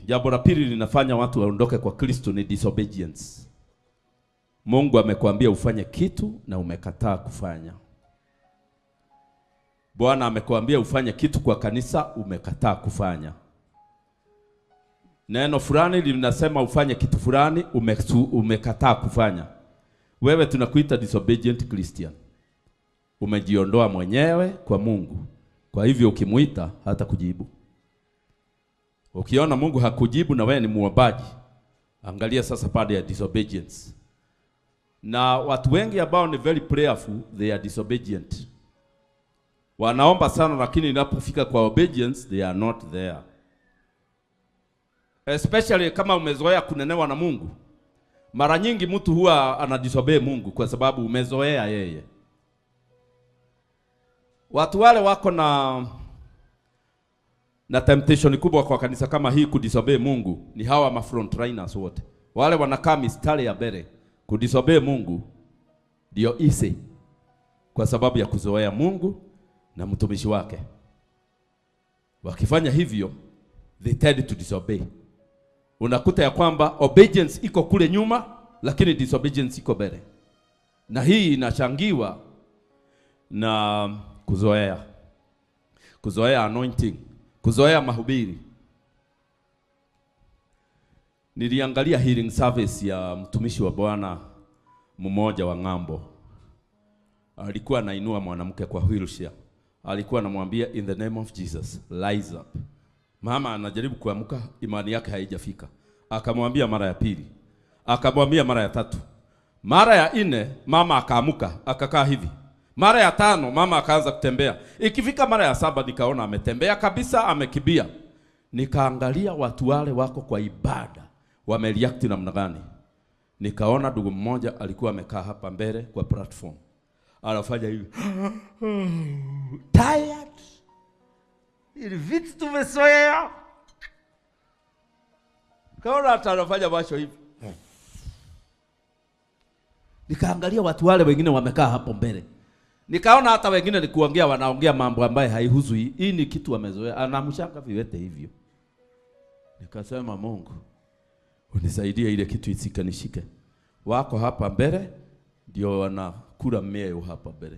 Jambo la pili linafanya watu waondoke kwa Kristo ni disobedience. Mungu amekuambia ufanye kitu na umekataa kufanya. Bwana amekuambia ufanye kitu kwa kanisa, umekataa kufanya. Neno fulani linasema ufanye kitu fulani, umekataa kufanya. Wewe tunakuita disobedient Christian. Umejiondoa mwenyewe kwa Mungu. Kwa hivyo ukimuita hata kujibu. Ukiona Mungu hakujibu na wewe ni muombaji, angalia sasa pande ya disobedience. Na watu wengi ambao ni very prayerful, they are disobedient. Wanaomba sana lakini inapofika kwa obedience, they are not there. Especially kama umezoea kunenewa na Mungu. Mara nyingi mtu huwa anadisobey Mungu kwa sababu umezoea yeye. Watu wale wako na temptation kubwa kwa kanisa kama hii kudisobey Mungu ni hawa ma frontliners wote. Wale wanakaa mistari ya mbele kudisobey Mungu ndio easy, kwa sababu ya kuzoea Mungu na mtumishi wake. Wakifanya hivyo, they tend to disobey. Unakuta ya kwamba obedience iko kule nyuma, lakini disobedience iko mbele. Na hii inachangiwa na kuzoea. Kuzoea anointing, kuzoea mahubiri. Niliangalia healing service ya mtumishi wa Bwana mmoja wa ng'ambo. Alikuwa anainua mwanamke kwa wheelchair. Alikuwa anamwambia, in the name of Jesus, rise up. Mama anajaribu kuamka, imani yake haijafika. Akamwambia mara ya pili, akamwambia mara ya tatu. Mara ya nne mama akaamuka, akakaa hivi. Mara ya tano mama akaanza kutembea. Ikifika mara ya saba nikaona ametembea kabisa, amekibia. Nikaangalia watu wale wako kwa ibada wamereact namna gani. Nikaona ndugu mmoja alikuwa amekaa hapa mbele kwa platform. Anafanya hivi. Tired. Ili vitu tumezoea. Kaona hata anafanya macho hivi. Nikaangalia watu wale wengine wamekaa hapo mbele. Nikaona hata wengine ni kuongea, wanaongea mambo ambayo haihusu hii. Hii ni kitu wamezoea. Anamshanga viwete hivyo. Nikasema, Mungu unisaidie ile kitu isikanishike. Wako hapa mbele ndio wanakula mmeo hapa mbele.